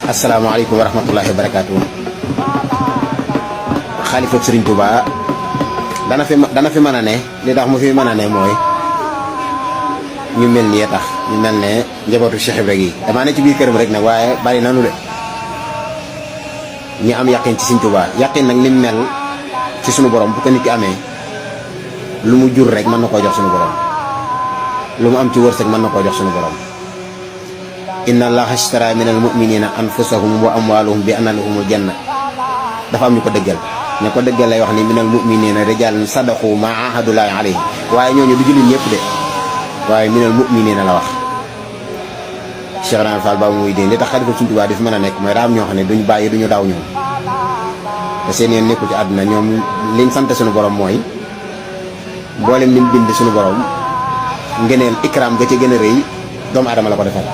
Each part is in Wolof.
asalaamaaleykum wa rahmatullahi wa barakaatu. xalifa Serigne Touba dana fi mën a ne li tax mu fi mën a ne mooy ñu mel nii tax ñu mel ne njabootu Cheikh Ibra gi damaa ne ci biir këram rek nag waaye bari nanu de ñu am yaqin ci Serigne Touba yaqin nag lim mel ci sunu borom bu ko nit ki amee lu mu jur rek mën na koo jox sunu borom lu mu am ci wërsëg mën na koo jox sunu borom. inna allaha ashtara min al muminina anfusahum wa amwaluhum bi anna lahumul janna dafa am ñu ko dëggal ñu ko dëggal lay wax ni min al muminina rijalun sadaqu ma ahadullahi alayhi waaye ñooñu du jullit ñëpp de waaye min al muminina la wax. Cheikh Ibrahima Fall ba muy dee li tax xalifa Sëriñ Tuubaa di fi mën a nekk mooy raam ñoo xam ne duñu bàyyi duñu daw ñoom te seen yéen nekkul ci àdduna ñoom liñ sant suñu borom mooy mboolem lim bind suñu borom ngeneel ikram ga ci gën a rëy doomu aadama la ko defal.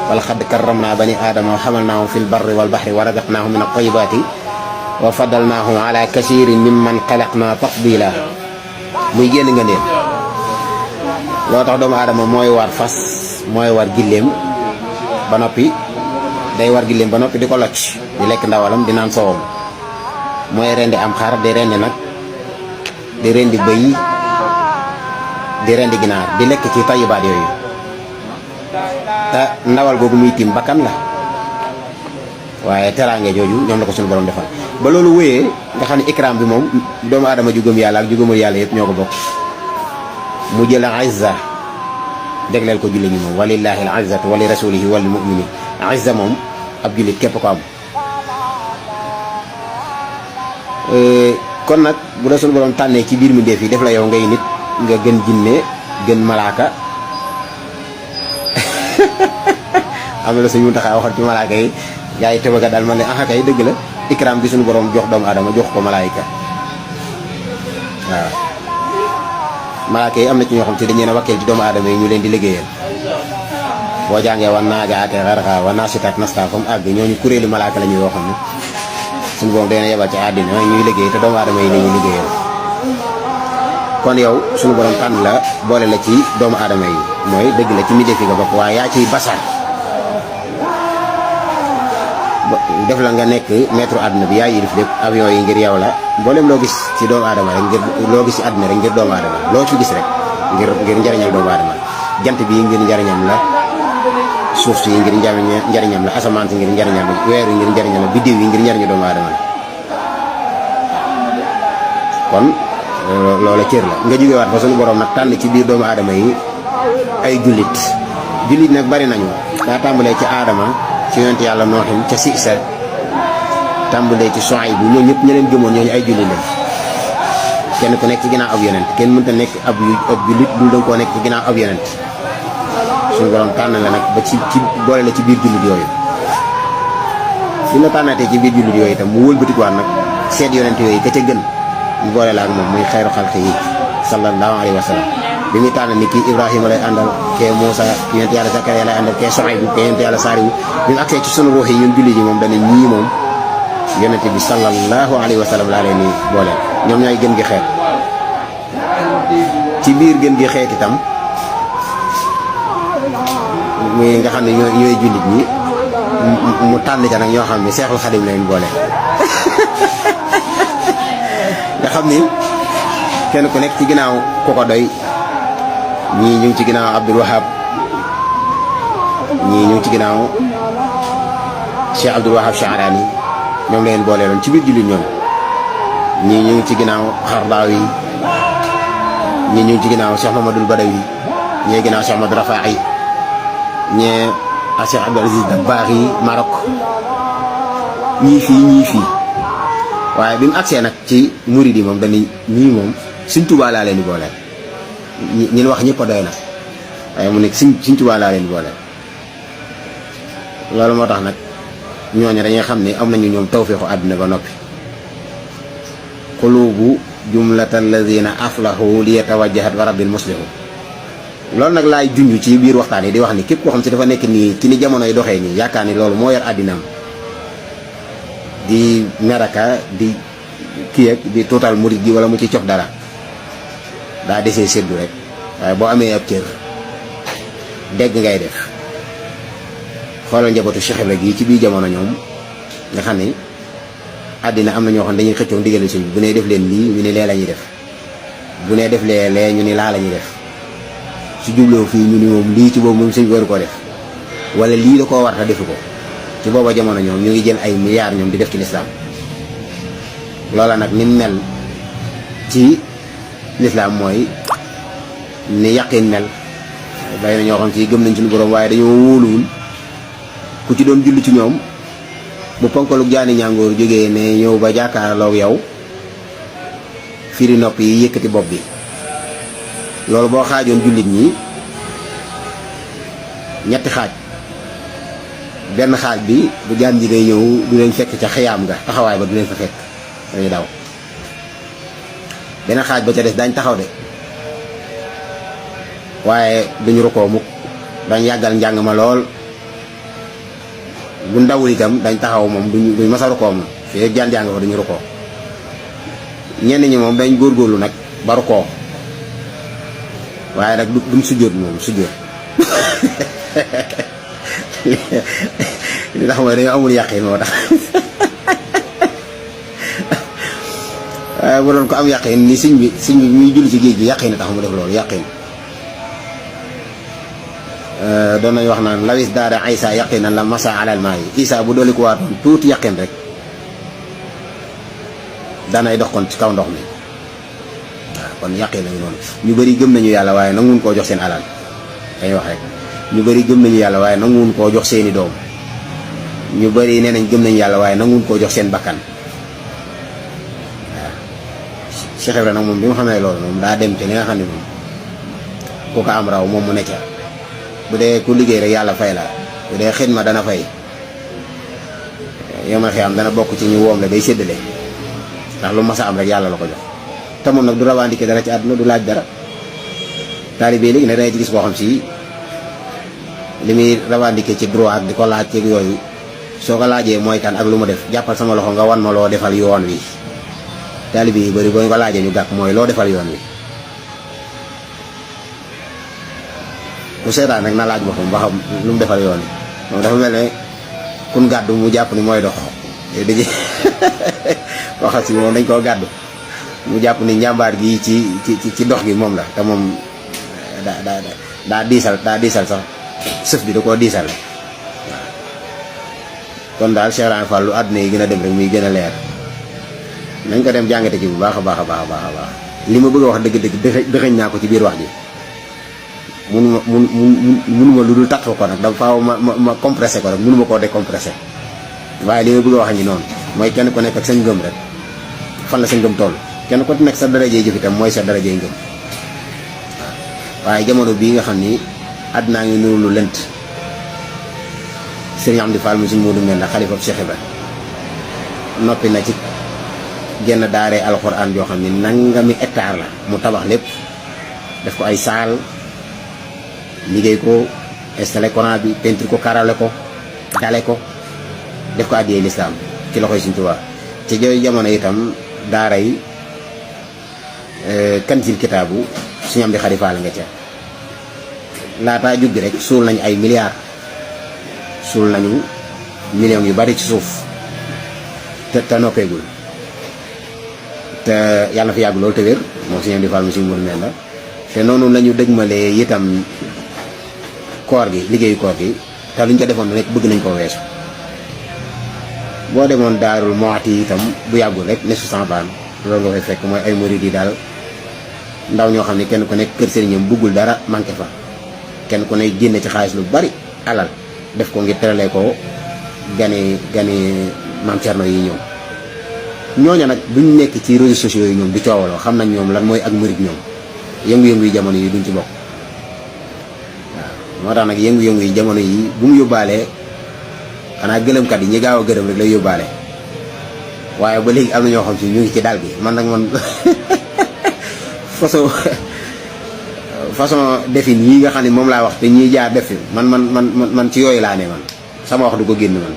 wala xadd karramnaa bani aadama wa xamalnaahum fil barri wal baxri wa razaqnaahum min at-tayyibaati wa faddalnaahum ala kasiirin mimman xalaqnaa tafdiila muy génn nga neen loo tax doomu aadama mooy war fas mooy war gilleem ba noppi day war gilleem ba noppi di ko locc di lekk ndawalam di naan soowam mooy rendi am xar di rendi nag di rendi bëy di rendi ginaar di lekk ci tayyibaat yooyu te ndawal googu muy tiim bakkan la waaye teraange jooju ñoom la ko suñu borom defal ba loolu wéyee nga xam ne ikram bi moom doomu aadama ju gëm yàlla ak ju gëmul yàlla yëpp ñoo ko bokk mu jël izza dégleel ko julli ñi moom walillahi al izzatu wa li rasulihi wal mu'minin izza moom ab jullit képp ko am. kon nag bu la suñu borom tànnee ci biir mi def yi def la yow ngay nit nga gën jinne gën malaaka am na la suñu taxaw waxoon ci malaaka yi gaa yi tëbaga daal man ne ah kay dëgg la ikram bi suñu borom jox doomu aadama jox ko malaayika waaw malaaka yi am na ci ñoo xam te dañu leen a wakkeel ci doomu aadama yi ñu leen di liggéeyal boo jàngee wan naa jaate xarxa wan naa sitaat nasta comme àgg ñooñu kuréelu malaaka la ñuy yoo xam ne suñu borom dana yebal ci àddina ñuy liggéey te doomu aadama yi la ñuy liggéeyal kon yow suñu borom tànn la boole la ci doomu aadama yi mooy dëgg la ci mi defi nga bokk waaye yaa ciy basar def la nga nekk maître àdduna bi yaa yilif lépp avion yi ngir yow la mboolem loo gis ci doomu aadama rek ngir loo gis ci àdduna rek ngir doomu aadama loo ci gis rek ngir njariñal doomu aadama jant bi ngir njariñam la suuf si ngir njariñam la asamaan si ngir njariñam la weer yi ngir njariñam la biddiw yi ngir njariñu doomu aadama la kon loola cër la nga jóge waat fa suñu borom nag tànn ci biir doomu aadama yi ay jullit nag bari nañu daa tàmbalee ci aadama ci yonent yàlla nooxin ca Siisa tàmbalee ci Suaybu ñoo ñëpp ña leen gëmoon ñooñu ay jullit lañ kenn ku nekk ci ginnaaw ab yonent kenn mënta nekk ab jullit dul danga koo nekk ci ginnaaw ab yonent suñu borom tànn la nag ba ci boole la ci biir jullit yooyu bi la tànnaatee ci biir jullit yooyu itam mu wëlbatikuwaat nag seet yonent yooyu ka ca gën mu boole la ak moom muy xayru xalqi yi sallallahu alayhi wa sallam bi muy tànn ni kii Ibrahima lay àndal kee Moussa yonent yàlla Zakariya lay àndal kee Suaybu kee yonent yàlla Saalihu bi mu agsee ci sunu ruux yi ñun jullit yi moom dana ñii moom yonent bi sallallahu alayhi wa sallam laa leen ni boole ñoom ñooy gën gi xeet ci biir gën gi xeet itam muy nga xam ne ñooy jullit ñi mu tànn ca nag ñoo xam ne Seexul Xadim leen boole nga xam ni kenn ku nekk ci ginnaaw ku ko doy ñii ñu ngi ci ginnaaw Abdul Wahab ñii ñu ngi ci ginnaaw Cheikh Abdul Wahab Sha'rani ñoom leen boole loon ci biir jullit ñoom ñii ñu ngi ci ginnaaw Xardaawi ñii ñu ngi ci ginnaaw Cheikh Mamadul Badawi ñii ginnaaw Cheikh Ahmad Rafaay ñee Cheikh Abdul Aziz Dabakh yi Maroc ñii fii waaye bi mu agsee nag ci murid yi moom dañuy ñii moom Sëriñ Tuubaa laa leen di boole ñun wax ñëpp a doy na waaye mu nekk Sëriñ Tuubaa laa leen di boole loolu moo tax nag ñooñu dañuy xam ne am nañu ñoom tawfeexu àdduna ba noppi qulubu jumlata alladina aflahu li yatawajjahat wa rabbil muslihu loolu nag laay junj ci biir waxtaan yi di wax ni képp koo xam si dafa nekk nii ci ni jamonoy doxee nii yaakaar ni loolu moo yor àddinaam di meraka di kii ak di tuutal murid gi wala mu ci cof dara daa desee séddu rek waaye boo amee ab cër dégg ngay def xoolal njabootu Cheikh Ibra gi ci biir jamono ñoom nga xam ne àddina am na ñoo xam ne dañuy xëccoo ndigali sëñ bi bu nee def leen lii ñu ni lee la ñuy def bu nee def lee ñu ni laa la ñuy def su jubloo fii ñu ni moom lii ci boobu moom sëñ bi waru koo def wala lii da koo war ta defu ko ci booba jamono ñoom ñu ngi jël ay milliards ñoom di def ci lislaam loola nag ni mel ci lislaam mooy ni yaqin mel bàyyi na ñoo xam ci gëm nañ suñu borom waaye dañoo wóoluwul ku ci doon julli ci ñoom bu ponkaluk jaani ñàngoor jógee ne ñëw ba jàkkaarloog yow firi nopp yi yëkkati bopp bi loolu boo xaajoon jullit ñi ñetti xaaj benn xaaj bi bu jaan ji day ñëw du leen fekk ca xiyaam nga taxawaay ba du leen fa fekk dañuy daw benn xaaj ba ca des dañ taxaw de waaye duñu rukkoo mukk dañ yàggal njàng ma lool bu ndawul itam dañ taxaw moom duñ masa rukkoo moom fii jaan jàng fa duñu rukkoo ñenn ñi moom dañ góorgóorlu nag ba rukkoo waaye nag duñ sujjóot moom sujjóot li tax mooy dañoo amul yàqin moo tax waaye bu doon ko am yàqin ni sëñ bi muy julli ci géej gi yàqin tax mu def loolu yàqin doon nañu wax naan lawis daada Isa yaqinan la masa alal maa yi Isa bu dooli ko waatoon tuuti yaqin rek danay dox kon ci kaw ndox mi waaw kon yaqin nañu noonu ñu bëri gëm nañu yàlla waaye nanguwuñ koo jox seen alal dañuy wax rek ñu bëri gëm nañu yàlla waaye nanguwuñ koo jox seeni doom ñu bëri nee nañ gëm nañu yàlla waaye nanguwuñ koo jox seen bakkan waaw Cheikh Ibra nag moom bi nga xamee loolu moom daa dem ci li nga xam ne moom ku ko am raw moom mu necca bu dee ku liggéey rek yàlla fay la bu dee xidma dana fay yomal xiyam dana bokk ci ñu woom la day séddale ndax lu mas a am rek yàlla la ko jox te moom nag du rawandike dara ci àdduna du laaj dara taalibe léegi ne dangay ci gis koo xam si li muy rawandike ci droit ak di ko laaj ci yooyu soo ko laajee mooy kan ak lu mu def jàppal sama loxo nga wan ma loo defal yoon wi taalibe yi bëri boo ñu ko laajee ñu gàkk mooy loo defal yoon wi ku seetaan rek na laaj boppam ba xam lu mu defal yoon yi moom dafa mel ne kun gàddu mu jàpp ni mooy dox dëgg koo xam si moom dañ koo gàddu mu jàpp ni njàmbaar gi ci dox gi moom la te moom daa diisal sax sëf bi da koo diisal waaw kon daal Cheikh Ibra Fall lu àdduna yi gën a dem rek muy gën a leer nañ ko dem jàngate ci bu baax a baax a baax a baax li ma bëgg a wax dëgg-dëgg dëxëñ naa ko ci biir wax ji munuma lu dul tax ko nag dafa faaw ma compressé ko rek munuma koo décompressé waaye li ma bëgg a wax ngi noonu mooy kenn ku nekk ak sa ngëm rek fan la sa ngëm toll kenn ku nekk sa darajee jëf itam mooy sa darajee ngëm waaye jamono bii nga xam ni àddinaa ngi nuru lu lënt Serigne Amdi Fall mu Serigne Modou Mbenda xalifa Cheikh Ibra noppi na ci genn daaree alxuraan joo xam ni nangami hectare la mu tabax lépp def ko ay saal liggéey ko installé courant bi peinture ko karale ko dale ko def ko addiyee lislaam ci loxoy Sëriñ Tuubaa ci jooy jamono itam daara yi kanzil kitaabu Sëriñ Amdi Xadi Fall nga ca laataa juggi rek suul nañu ay milliards suul nañu millions yu bari ci suuf te noppeegul te yàlla na fi yàgg loolu te wér moom Sëriñ Amdi Fall mu Sëriñ Modou Mbenda te noonu la ñu dëgmalee itam koor gi liggéeyu koor gi te luñ ko defoon rek bëgg nañ koo weesu boo demoon Daarul Muxti itam bu yàggul rek ne su baan loolu nga fay fekk mooy ay murid yi daal ndaw ñoo xam ne kenn ku nekk kër sëriñam bëggul dara manqué fa kenn ku ne génne ci xaalis lu bari alal def ko ngir teralee ko gani Maam Cerno yi ñëw ñooña nag duñ nekk ci réseaux sociaux yi ñoom di coowaloo xam nañ ñoom lan mooy ak murid ñoom yëngu-yëngu yi jamono yi duñ ci bokk waaw moo tax nag yëngu-yëngu yi jamono yi bu mu yóbbaalee xanaa gëlëmkat yi ñi gaaw a gërëm rek lay yóbbaale waaye ba léegi am na ñoo xam si ñu ngi ci dal gi man nag man façon defin yi nga xam ne moom laa wax te ñiy jaar def fi man ci yooyu laa ne man sama wax du ko génn man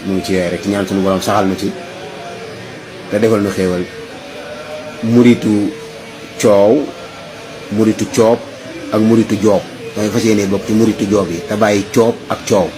mu ngi ci yooyu rek ci ñaan suñu borom saxal na ci te defal nu xéewal muritu coow muritu coob ak muritu joob mooy fas yéene bokk ci muritu joob yi te bàyyi coob ak coow